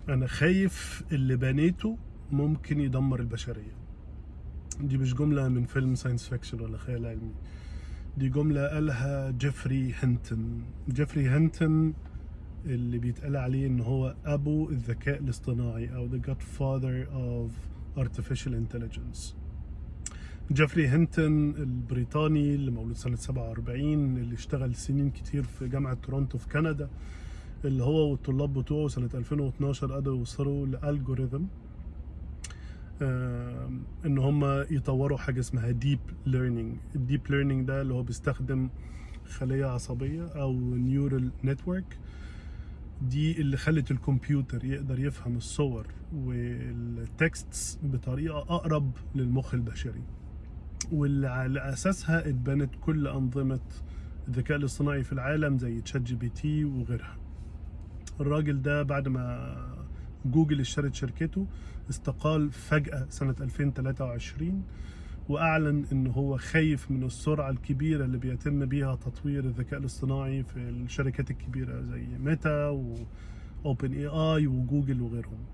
انا خايف اللي بنيته ممكن يدمر البشرية. دي مش جملة من فيلم science fiction ولا خيال علمي، دي جملة قالها جيفري هنتن. جيفري هنتن اللي بيتقال عليه ان هو ابو الذكاء الاصطناعي او the godfather of artificial intelligence. جيفري هنتن البريطاني اللي مولود سنة 47، اللي اشتغل سنين كتير في جامعة تورونتو في كندا، اللي هو والطلاب بتوعه سنة 2012 قدروا يوصلوا ل algorithm ان هم يطوروا حاجة اسمها deep learning. ال deep learning ده اللي هو بيستخدم خلية عصبية او neural network، دي اللي خلت الكمبيوتر يقدر يفهم الصور وال texts بطريقة أقرب للمخ البشري، واللي على أساسها اتبنت كل أنظمة الذكاء الاصطناعي في العالم زي ChatGPT وغيرها. الراجل ده بعد ما جوجل اشترت شركته استقال فجأة سنة 2023، وأعلن إن هو خايف من السرعة الكبيرة اللي بيتم بيها تطوير الذكاء الاصطناعي في الشركات الكبيرة زي ميتا و OpenAI وجوجل وغيرهم.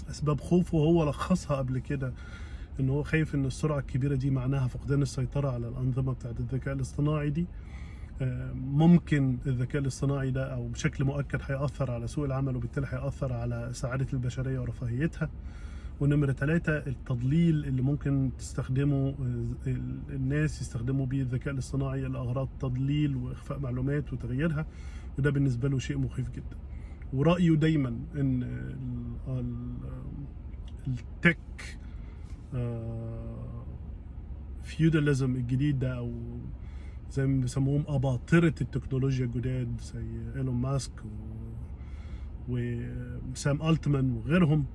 أسباب خوفه هو لخصها قبل كده، إن هو خايف إن السرعة الكبيرة دي معناها فقدان السيطرة على الأنظمة بتاعت الذكاء الاصطناعي دي، ممكن الذكاء الاصطناعي ده او بشكل مؤكد هيأثر على سوق العمل، وبالتالي هيأثر على سعادة البشرية ورفاهيتها. ونمرة 3، التضليل اللي ممكن تستخدمه الناس يستخدموا بيه الذكاء الاصطناعي لأغراض تضليل وإخفاء معلومات وتغييرها، وده بالنسبة له شيء مخيف جدا. ورأيه دايما ان ال tech feudalism الجديد ده، او زي ما بيسموهم أباطرة التكنولوجيا الجداد زي إيلون ماسك وسام ألتمان وغيرهم،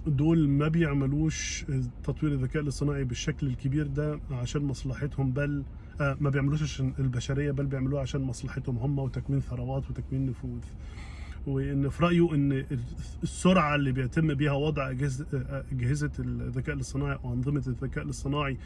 دول ما بيعملوش تطوير الذكاء الاصطناعي بالشكل الكبير ده عشان مصلحتهم، بل ما بيعملوش عشان البشرية، بل بيعملوه عشان مصلحتهم هم وتكوين ثروات وتكوين نفوذ. وان في رايه ان السرعة اللي بيتم بيها وضع اجهزة الذكاء الاصطناعي او انظمة الذكاء الاصطناعي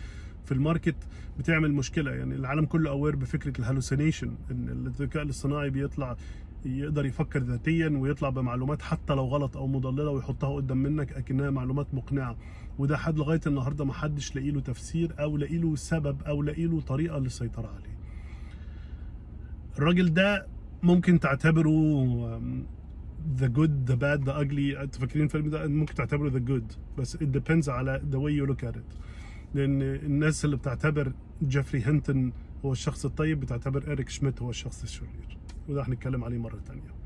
في ال market بتعمل مشكله. يعني العالم كله aware بفكره ال hallucination، ان الذكاء الاصطناعي بيطلع يقدر يفكر ذاتيا ويطلع بمعلومات حتى لو غلط او مضلله ويحطها قدام منك اكنها معلومات مقنعه، وده حد لغاية النهارده ما حدش لاقي له تفسير او لاقي له سبب او لاقي له طريقه للسيطرة عليه. الراجل ده ممكن تعتبره the good، the bad، the ugly. انتوا فاكرين الفيلم ده؟ ممكن تعتبره the good، بس it depends على the way you look at it، لان الناس اللي بتعتبر جيفري هنتن هو الشخص الطيب بتعتبر إريك شميت هو الشخص الشرير، وده هنتكلم عليه مرة تانية.